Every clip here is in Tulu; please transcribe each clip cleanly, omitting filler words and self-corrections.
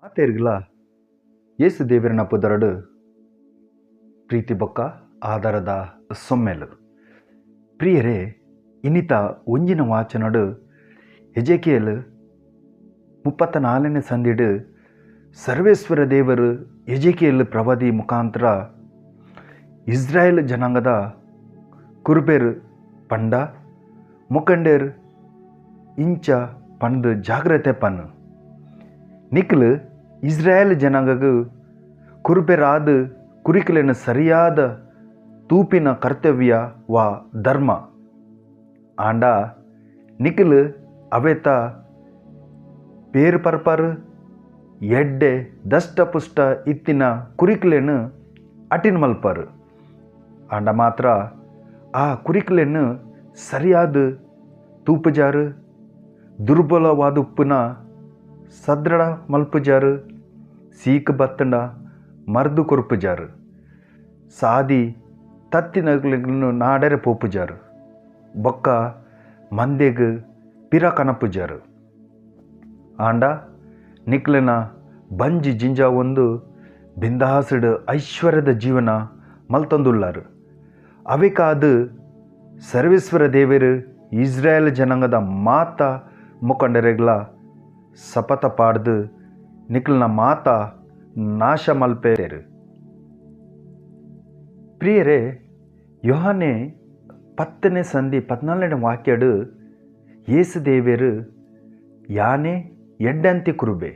ಮಾತೆರ್ಗ್ಲ ಯೇಸು ದೇವರನ ಪುದರಡು ಪ್ರೀತಿ ಬೊಕ್ಕ ಆಧಾರದ ಸೊಮ್ಮೆಲು. ಪ್ರಿಯರೇ, ಇನ್ನಿತ ಒಂಜಿನ ವಾಚನಡು ಎಜೆಕಿಯೇಲ್ 34ನೇ ಸಂಧಿಡು ಸರ್ವೇಶ್ವರ ದೇವರು ಎಜೆಕಿಯೇಲ್ ಪ್ರವಾದಿ ಮುಖಾಂತರ ಇಸ್ರಾಯೇಲ್ ಜನಾಂಗದ ಕುರುಬೆರ್ ಪಂಡ ಮುಖಂಡೇರ್ ಇಂಚ ಪಂದು ಜಾಗ್ರತೆ ಪನ್ನು. ನಿಕ್ಲು ಇಸ್ರಾಯೇಲ್ ಜನಾಂಗಗ್ ಕುರುಬೆರಾದ ಕುರಿಕುಲೆನ ಸರಿಯಾದ ತೂಪಿನ ಕರ್ತವ್ಯ ವಾ ಧರ್ಮ. ಆಂಡ ನಿಕ್ಲು ಅವೆತ ಪೇರು ಪರ್ಪರ್ ಎಡ್ಡೆ ದಷ್ಟಪುಷ್ಟ ಇತ್ತಿನ ಕುರಿಕುಲೆನು ಅಟಿನ್ ಮಲ್ಪರು. ಆಂಡ ಮಾತ್ರ ಆ ಕುರಿಕುಲೆನು ಸರಿಯಾದ ತೂಪುಜಾರು, ದುರ್ಬಲವಾದ ಉಪ್ಪುನ ಸದೃಢ ಮಲ್ಪುಜಾರು, ಸೀಕ್ ಬತ್ತಂಡ ಮರ್ದು ಕೊರ್ಪುಜಾರು, ಸಾದಿ ತತ್ತಿನಗ್ಲೆಗ್ನು ನಾಡರೆ ಪೋಪುಜಾರು, ಬೊಕ್ಕ ಮಂದೆಗ್ ಪಿರ ಕನಪುಜಾರು. ಆಂಡ ನಿಕ್ಲೆನ ಬಂಜಿ ಜಿಂಜ ಒಂದು ಬಿಂದಾಸುಡು ಐಶ್ವರ್ಯದ ಜೀವನ ಮಲ್ತೊಂದುಲ್ಲಾರು. ಅವೆಕಾದು ಸರ್ವೇಶ್ವರ ದೇವರು ಇಸ್ರಾಯೇಲ್ ಜನಾಂಗದ ಮಾತ ಮುಖಂಡರೆಗ್ಲ ಸಪಥ ಪಾಡ್ದು ನಿಕ್ಲನ ಮಾತ ನಾಶ ಮಲ್ಪೇರು. ಪ್ರಿಯರೇ, ಯೋಹಾನೆ 10ನೇ ಸಂಧಿ 14ನೇ ವಾಕ್ಯಡು ಯೇಸು ದೇವರು ಯಾನೇ ಎಡ್ಡಂತಿ ಕುರುಬೆ,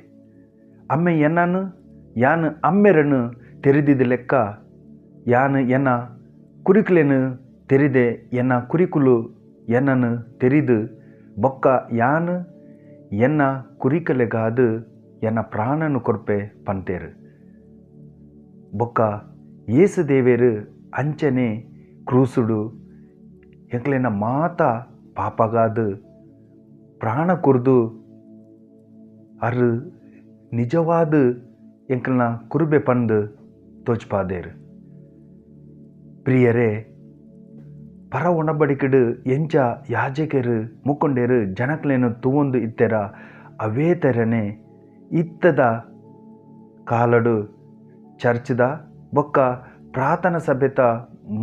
ಅಮ್ಮೆ ಎನ್ನನು ಯಾನ್ ಅಮ್ಮೆರನ್ನು ತೆರೆದಿದ್ದ ಲೆಕ್ಕ ಯಾನ್ ಎನ್ನ ಕುರಿಕುಲೇನು ತೆರಿದೆ, ಎನ್ನ ಕುರಿಕುಲು ಎನ್ನನು ತೆರಿದು ಬೊಕ್ಕ ಯಾನ್ ಎನ್ನ ಕುರಿಕಲೆಗಾದು ಎನ್ನ ಪ್ರಾಣನು ಕೊರ್ಪೆ ಪಂತೇರು. ಬೊಕ್ಕ ಯೇಸು ದೇವೇರು ಅಂಚನೆ ಕ್ರೂಸುಡು ಎಂಕ್ಲೆನ ಮಾತ ಪಾಪಗಾದು ಪ್ರಾಣ ಕುರ್ದು ಅರು ನಿಜವಾದ ಎಂಕ್ಲೆನ ಕುರುಬೆ ಪಂದು ತೋಚ್ಪಾದೇರು. ಪ್ರಿಯರೇ, ಪರ ಒಣಬಡಿಕೆಡು ಎಂಚ ಯಾಜಕರು ಮುಕ್ಕೊಂಡೇರು ಜನಕ್ಲೇನು ತೂವೊಂದು ಇತ್ತೆರ ಅವೇ ತೆರನೆ ಇತ್ತದ ಕಾಲಡು ಚರ್ಚ್ದ ಬೊಕ್ಕ ಪ್ರಾರ್ಥನಾ ಸಭೆತ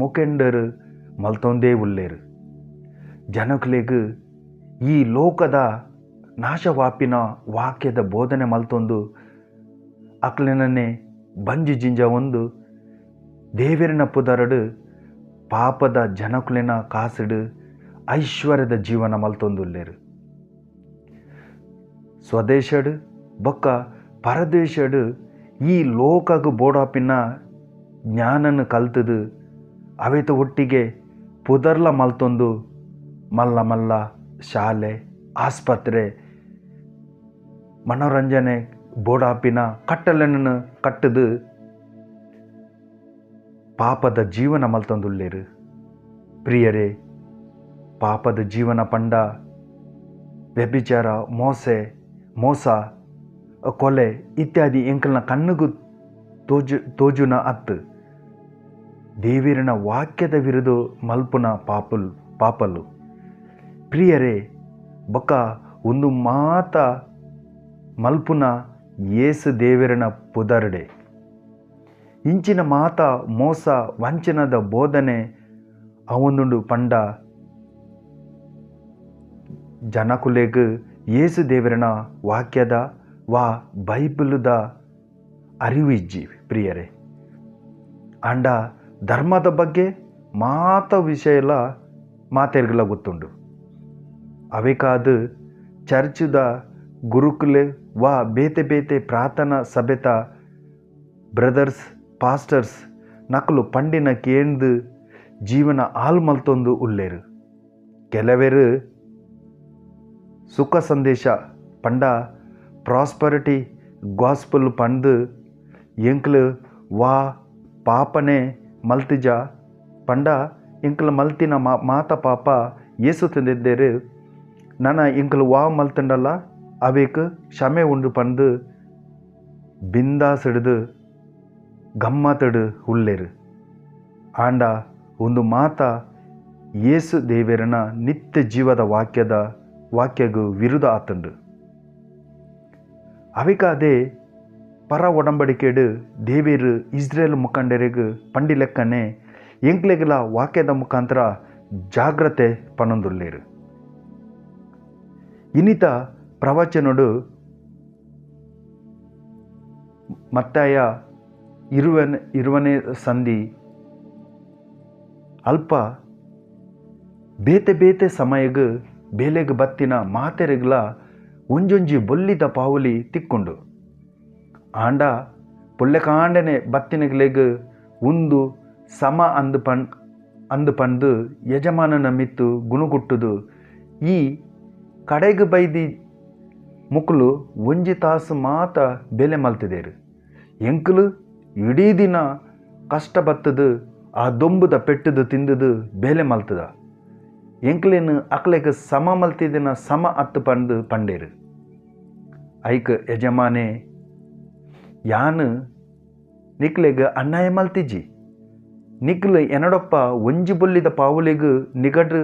ಮುಖಂಡರು ಮಲ್ತೊಂದೇ ಉಲ್ಲೇರು. ಜನಕ್ಲೆಗ್ ಈ ಲೋಕದ ನಾಶವಾಪಿನ ವಾಕ್ಯದ ಬೋಧನೆ ಮಲ್ತೊಂದು ಅಕ್ಲೆನನ್ನೇ ಬಂಜಿ ಜಿಂಜ ಒಂದು ದೇವರಿನ ಪುದರಡು ಪಾಪದ ಜನಕುಲೆನ ಕಾಸುಡು ಐಶ್ವರ್ಯದ ಜೀವನ ಮಲ್ತೊಂದುಲ್ಲೇರು. ಸ್ವದೇಶಡು ಬೊಕ್ಕ ಪರದೇಶಡು ಈ ಲೋಕಗ್ ಬೋಡಾಪಿನ ಜ್ಞಾನನು ಕಲ್ತದು ಅವೆತ ಒಟ್ಟಿಗೆ ಪುದರ್ಲ ಮಲ್ತೊಂದು ಮಲ್ಲ ಮಲ್ಲ ಶಾಲೆ, ಆಸ್ಪತ್ರೆ, ಮನೋರಂಜನೆ ಬೋಡಾಪಿನ ಕಟ್ಟಲೆಯನ್ನು ಕಟ್ಟದು ಪಾಪದ ಜೀವನ ಮಲ್ತೊಂದುಲ್ಲೇರು. ಪ್ರಿಯರೇ, ಪಾಪದ ಜೀವನ ಪಂಡ ವ್ಯಭಿಚಾರ, ಮೋಸ, ಕೊಲೆ ಇತ್ಯಾದಿ ಎಂಕಲ್ನ ಕಣ್ಣುಗು ತೋಜುನ ಅತ್ತು ದೇವಿರನ ವಾಕ್ಯದ ವಿರುದ್ಧ ಮಲ್ಪುನ ಪಾಪಲು. ಪ್ರಿಯರೇ, ಬೊಕ್ಕ ಒಂದು ಮಾತ ಮಲ್ಪುನ ಯೇಸು ದೇವರನ ಪುದರ್ಡೆ ಇಂಚಿನ ಮಾತ ಮೋಸ ವಂಚನದ ಬೋಧನೆ ಅವೊಂದುಂಡು ಪಂಡ ಜನಕುಲೆಗ್ ಯೇಸು ದೇವರನ ವಾಕ್ಯದ ವಾ ಬೈಬಲ್ದ ಅರಿವು ಇಜ್ಜಿ. ಪ್ರಿಯರೇ, ಅಂಡ ಧರ್ಮದ ಬಗ್ಗೆ ಮಾತ ವಿಷಯ ಎಲ್ಲ ಮಾತೆರ್ಗಲ ಗೊತ್ತುಂಡು. ಅವೆಕಾದು ಚರ್ಚ್ದ ಗುರುಕುಲೆ ವಾ ಬೇತೆ ಬೇತೆ ಪ್ರಾರ್ಥನಾ ಸಭೆತ ಬ್ರದರ್ಸ್, ಪಾಸ್ಟರ್ಸ್ ನಕಲು ಪಂಡಿನ ಕೇಂದು ಜೀವನ ಹಾಲು ಮಲ್ತೊಂದು ಉಲ್ಲೇರು. ಕೆಲವರು ಸುಖ ಸಂದೇಶ ಪಂಡ ಪ್ರಾಸ್ಪರಿಟಿ ಗಾಸ್ಪಲ್ ಪಂದು ಎಂಕ್ಲು ವಾ ಪಾಪನೆ ಮಲ್ತಿಜ ಪಂಡ ಎಂಕ್ಲು ಮಲ್ತಿನ ಮಾತ ಪಾಪ ಯೇಸು ತಂದಿದ್ದೇರು, ನನ್ನ ಎಂಕ್ಲು ವಾ ಮಲ್ತಂಡಲ್ಲ ಅವೇಕ್ ಕ್ಷಮೆ ಉಂಡು ಪಂದು ಬಿಂದಾಸಿಡ್ದು ಗಮ್ಮತಡು ಉಲ್ಲೇರು. ಆಂಡ ಒಂದು ಮಾತ ಯೇಸು ದೇವರನ ನಿತ್ಯ ಜೀವದ ವಾಕ್ಯಗೂ ವಿರುದ್ಧ ಆತಂಡು. ಅವಿಕಾದೆ ಪರ ಒಡಂಬಡಿಕೆಡು ದೇವೇರು ಇಸ್ರೇಲ್ ಮುಖಂಡರಿಗೆ ಪಂಡಿ ಲೆಕ್ಕನೆ ಎಂಕ್ಲೆಗ್ಲ ವಾಕ್ಯದ ಮುಖಾಂತರ ಜಾಗ್ರತೆ ಪನೊಂದುಲ್ಲೇರು. ಇನ್ನಿತ ಪ್ರವಚನಡು ಮತ್ತಾಯ 20ನೇ ಸಂಧಿ ಅಲ್ಪ ಬೇತೆ ಬೇತೆ ಸಮಯಗ್ ಬೇಲೆಗ್ ಬತ್ತಿನ ಮಾತೆರೆಗ್ಲ ಒಂಜೊಂಜಿ ಬೊಲ್ಲಿದ ಪಾವುಲಿ ತಿಕ್ಕೊಂಡು. ಆಂಡ ಪೊಲ್ಲೆಕಾಂಡನೆ ಬತ್ತಿನಗ್ಲೆಗ್ ಉಂದು ಸಮ ಅಂದು ಪಂದು ಯಜಮಾನನ ಮಿತ್ತು ಗುಣಗುಟ್ಟುದು ಈ ಕಡೆಗ್ ಬೈದಿ ಮುಕ್ಲು ಒಂಜಿ ತಾಸು ಮಾತ ಬೇಲೆ ಮಲ್ತಿದೇರು. ಎಂಕಲು ಇಡೀ ದಿನ ಕಷ್ಟ ಬತ್ತದು ಆ ದೊಂಬುದ ಪೆಟ್ಟದು ತಿಂದದು ಬೇಲೆ ಮಲ್ತದ. ಎಂಕ್ಲೇನು ಅಕ್ಲೆಗ್ ಸಮ ಮಲ್ತಿದಿನ ಸಮ ಅತ್ತು ಪಂದು ಪಂಡೇರು. ಐಕ್ ಯಜಮಾನೆ ಯಾನು ನಿಕ್ಲೆಗ್ ಅನ್ಯಾಯ ಮಲ್ತಿಜಿ, ನಿಕ್ಲು ಎನಡೊಪ್ಪ ಒಂಜಿ ಬೊಲ್ಲಿದ ಪಾವುಲೆಗ್ ನಿಗಡ್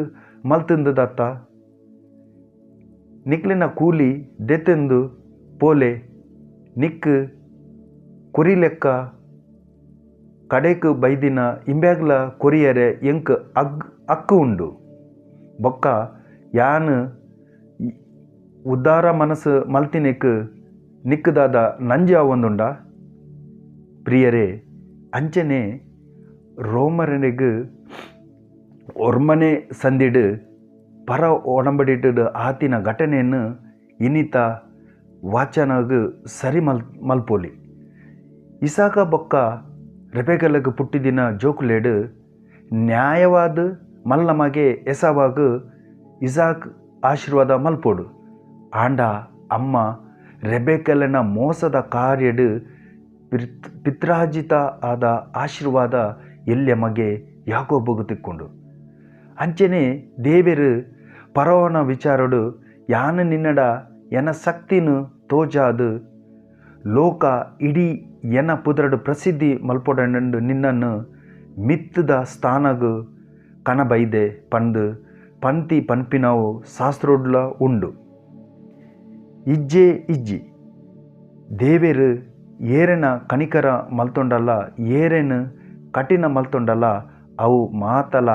ಮಲ್ತಿಂದದತ್ತ, ನಿಕ್ಲಿನ ಕೂಲಿ ದೆತ್ತೆಂದು ಪೋಲೆ ನಿಕ್ ಕೊರಿ ಲೆಕ್ಕ ಕಡೆಕ್ ಬೈದಿನ ಇಂಬ್ಯಾಗ್ಲ ಕೊರಿಯರೆ ಎಂಕ್ ಅಕ್ಕು ಉಂಡು. ಬೊಕ್ಕ ಯಾನ್ ಉದ್ದಾರ ಮನಸ್ಸು ಮಲ್ತಿನೆಕ್ ನಿಕ್ಕದಾದ ನಂಜಿ ಆವೊಂದುಂಡ. ಪ್ರಿಯರೇ, ಅಂಚನೆ ರೋಮರನಿಗ್ ಒರ್ಮನೆ ಸಂದಿಡು ಪರ ಒಡಂಬಡಿಟ್ಟು ಆತಿನ ಘಟನೆಯನ್ನು ಇನ್ನಿತ ವಾಚನಗ್ ಸರಿ ಮಲ್ಪೋಲಿ. ಇಸಾಕ ಬೊಕ್ಕ ರೆಬೆಕಲಗ್ ಪುಟ್ಟಿದಿನ ಜೋಕುಲೇಡು ನ್ಯಾಯವಾದ ಮಲ್ಲ ಮಗೆ ಎಸಾವಾಗ ಇಸಾಕ್ ಆಶೀರ್ವಾದ ಮಲ್ಪೋಡು. ಆಂಡ ಅಮ್ಮ ರೆಬೆಕಲನ ಮೋಸದ ಕಾರ್ಯಡು ಪಿತ್ರಾರ್ಜಿತ ಆದ ಆಶೀರ್ವಾದ ಎಲ್ಯ ಮಗೆ ಯಾಕೋಬಗು ತಿಕ್ಕೊಂಡು. ಅಂಚನೆ ದೇವೆರು ಪರವನ ವಿಚಾರಡು ಯಾನು ನಿನ್ನಡ ಎನ ಶಕ್ತಿನು ತೋಜಾದು ಲೋಕ ಇಡೀ ಎನ ಪುದರಡು ಪ್ರಸಿದ್ಧಿ ಮಲ್ಪೊಡಂಡು ನಿನ್ನನ್ನು ಮಿತ್ತದ ಸ್ಥಾನಗು ಕಣಬೈದೆ ಪಂದು ಪಂತಿ ಪನ್ಪಿನವು ಶಾಸ್ತ್ರೋಡ್ಲ ಉಂಡು. ಇಜ್ಜೆ ಇಜ್ಜಿ ದೇವೆರು ಏರೆನ ಕನಿಕರ ಮಲ್ತೊಂಡಲ್ಲ ಏರೆನು ಕಠಿಣ ಮಲ್ತೊಂಡಲ್ಲ ಅವು ಮಾತಲ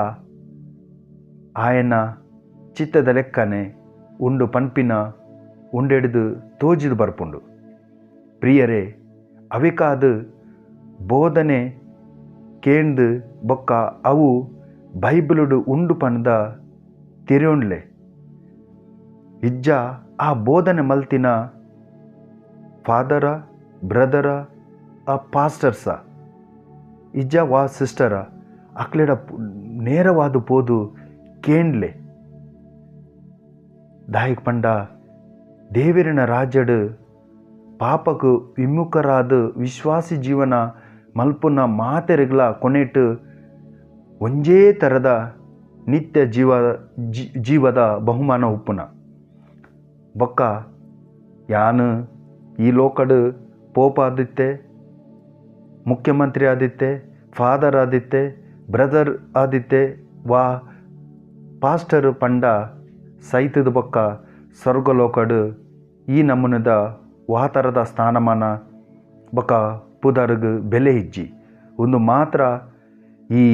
ಆಯನ ಚಿತ್ತದ ಲೆಕ್ಕನೆ ಉಂಡು ಪನ್ಪಿನ ಉಂಡೆಡ್ದು ತೋಜಿದು ಬರ್ಪುಂಡು. ಪ್ರಿಯರೇ, ಅವಿಕಾದ ಬೋಧನೆ ಕೇಂದು ಬೊಕ್ಕ ಅವು ಬೈಬಲುಡು ಉಂಡು ಪಂದ ತಿರುಂಡ್ಲೆ. ಇಜ್ಜ ಆ ಬೋಧನೆ ಮಲ್ತಿನ ಫಾದರ ಬ್ರದರ ಆ ಪಾಸ್ಟರ್ಸ ಇಜ್ಜ ವಾ ಸಿಸ್ಟರ ಅಕ್ಲೆಡ ನೇರವಾದ ಪೋದು ಕೇಂಡ್ಲೆ. ದಾಯಿಕ್ ಪಂಡ ದೇವರಿನ ರಾಜ್ಯಡು ಪಾಪకు ವಿಮುಖರಾದ ವಿಶ್ವಾಸಿ ಜೀವನ ಮಲ್ಪುನ ಮಾತೆರೆಗ್ಲ ಕೊನೆಟ್ ಒಂಜೇ ಥರದ ನಿತ್ಯ ಜೀವದ ಬಹುಮಾನ ಉಪ್ಪುನ. ಬೊಕ್ಕ ಯಾನು ಈ ಲೋಕಡು ಪೋಪ್ ಆದಿತ್ತೆ, ಮುಖ್ಯಮಂತ್ರಿ ಆದಿತ್ತೆ, ಫಾದರ್ ಆದಿತ್ತೆ, ಬ್ರದರ್ ಆದಿತ್ತೆ ವಾ ಪಾಸ್ಟರ್ ಪಂಡ ಸೈತದ ಬೊಕ್ಕ ಸ್ವರ್ಗಲೋಕಡು ಈ ನಮೂನದ ವಾತರದ ಸ್ಥಾನಮಾನ ಬೊಕ್ಕ ಪುದರ್ಗ್ ಬೆಲೆ ಇಜ್ಜಿ. ಒಂದು ಮಾತ್ರ ಈ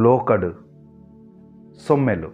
ಲೋಕಡು ಸೊಮ್ಮೆಲು.